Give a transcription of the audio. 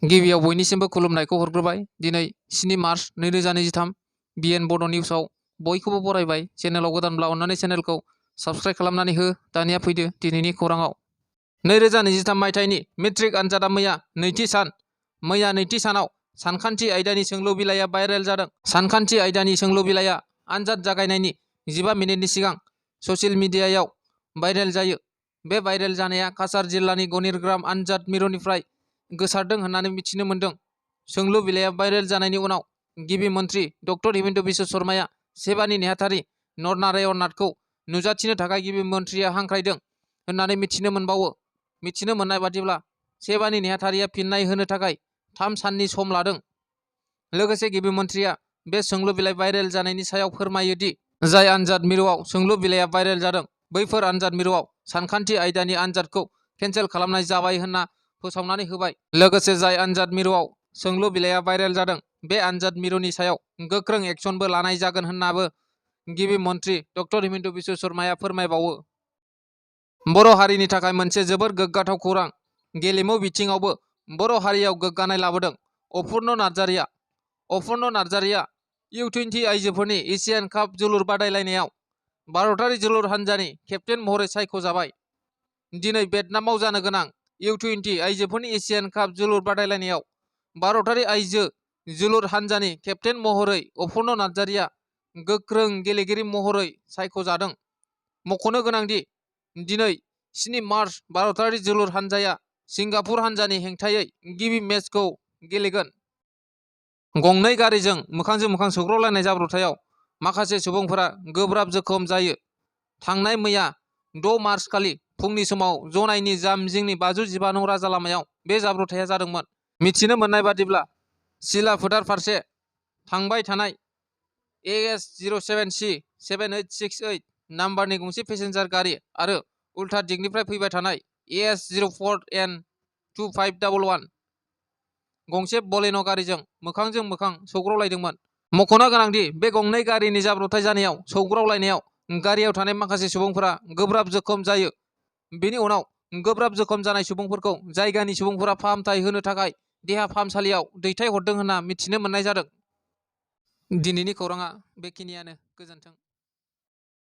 गिबियाव बयनिसिमबो खुलुमनायखौ हरग्रोबाय। दिनै 7 मार्च 2023 बिएन बड' निउसाव बयखौबो बरायबाय। चेनेलाव गोदानब्ला अन्नानै चेनेलखौ साबस्क्राइब खालामनानै हो। दानिया फैदो दिनैनि खौराङाव। 2023 मायथाइनि मेट्रिक आनजादा मैया नैथि सान। मैया नैथि सानाव सानखान्थि आयदानि सोंलु बिलाइया भाइरेल जादों। सानखान्थि आयदानि सोंलु बिलाइया आनजाद जागायनायनि 15 मिनिटनि सिगां ससियेल मिडियायाव भाइरेल जायो। बे भाइरेल जानाया काछार जिल्लानि गनिरग्राम आनजाद मिरुनिफ्राय गोसारदों होननानै मिथिनो मोन्दों। सोंलु बिलाइया भाइरेल जानायनि उनाव गिबि मन्थ्रि डक्टर हिमन्त बिश्व शर्माया सेबानि नेहाथारि नरनारायण नाथखौ नुजाथिनो थाखाय गिबि मन्थ्रिया हांख्रायदों होननानै मिथिनो मोनबावो। मिथिनो मोननाय बादिब्ला सेबानि नेहाथारिया फिननाय होनो थाखाय 3 साननि सम लादों। लोगोसे गिबि मन्थ्रिया बे सोंलु बिलाइ भाइरेल जानायनि सायाव फोरमायो दि जाय आनजाद मिरुआव सोंलु बिलाइया भाइरेल जादों बैफोर आनजाद मिरुआव सानखान्थि आयदानि आनजादखौ केन्सेल खालामनाय जाबाय होनना फोसावनानै होबाय। लोगोसे जाय आनजाद मिरुआव सोंलु बिलाइया भाइरेल जादों बे आनजाद मिरुनि सायाव गोख्रों एक्सनबो लानाय जागोन होननाबो गिबि मन्थ्रि डक्टर हिमन्त बिश्व शर्माया फोरमायबावो। बर' हारिनि थाखाय मोनसे जोबोर गोग्गाथाव खौरां। गेलेमु बिथिङावबो बर' हारियाव गोग्गानाय लाबोदों अपुर्न नार्जारिया U20 आइजोफोरनि एशियान काप जोलुर बादायलायनायाव भारतारि जोलुर हानजानि केप्टेन महरै सायख'जाबाय। दिनै भियेटनामाव जानो गोनां U20 आइजोफोरनि एशियान काप जोलुर बादायलायनायाव भारतारि आइजो जोलुर हानजानि केप्टेन महरै अपुर्न नार्जारिया गोख्रों गेलेगिरि महरै सायख'जादों। मख'नो गोनांदि दिनै 7 मार्च भारतारि जोलुर हानजाया सिंगापुर हानजानि हेंथायै गिबि मेचखौ गेलेगोन। गंनै गारिजों मोखांजों मोखां सौग्रावलायनाय जाब्रबथायाव माखासे सुबुंफोरा गोब्राब जोखोम जायो। थांनाय मैया 6 मार्च खालि फुंनि समाव जनाइनि जामजिंनि 515 नं राजा लामायाव बे जाब्रबथाया जादोंमोन। मिथिनो मोननाय बादिब्ला सिला फोथार फारसे थांबाय थानाय AS07C 7868 नाम्बारनि गंसे पेसेन्जार गारि आरो उल्था दिगनिफ्राय फैबाय थानाय AS04N 2511 गंसे बलेन' गारिजों मोखांजों मोखां सौग्रावलायदोंमोन। मख'नो गोनांदि बे गंनै गारिनि जाब्रबथाय जानायाव सौग्रावलायनायाव गारियाव थानाय माखासे सुबुंफोरा गोब्राब जोखोम जायो। बेनि उनाव गोब्राब जोखोम जानाय सुबुंफोरखौ जायगानि सुबुंफोरा फाहामथाय होनो थाखाय देहा फाहामसालियाव दैथायहरदों होनना मिथिनो मोननाय जादों। दिनैनि खौराङा बेखिनियानो। गोजोन्थों।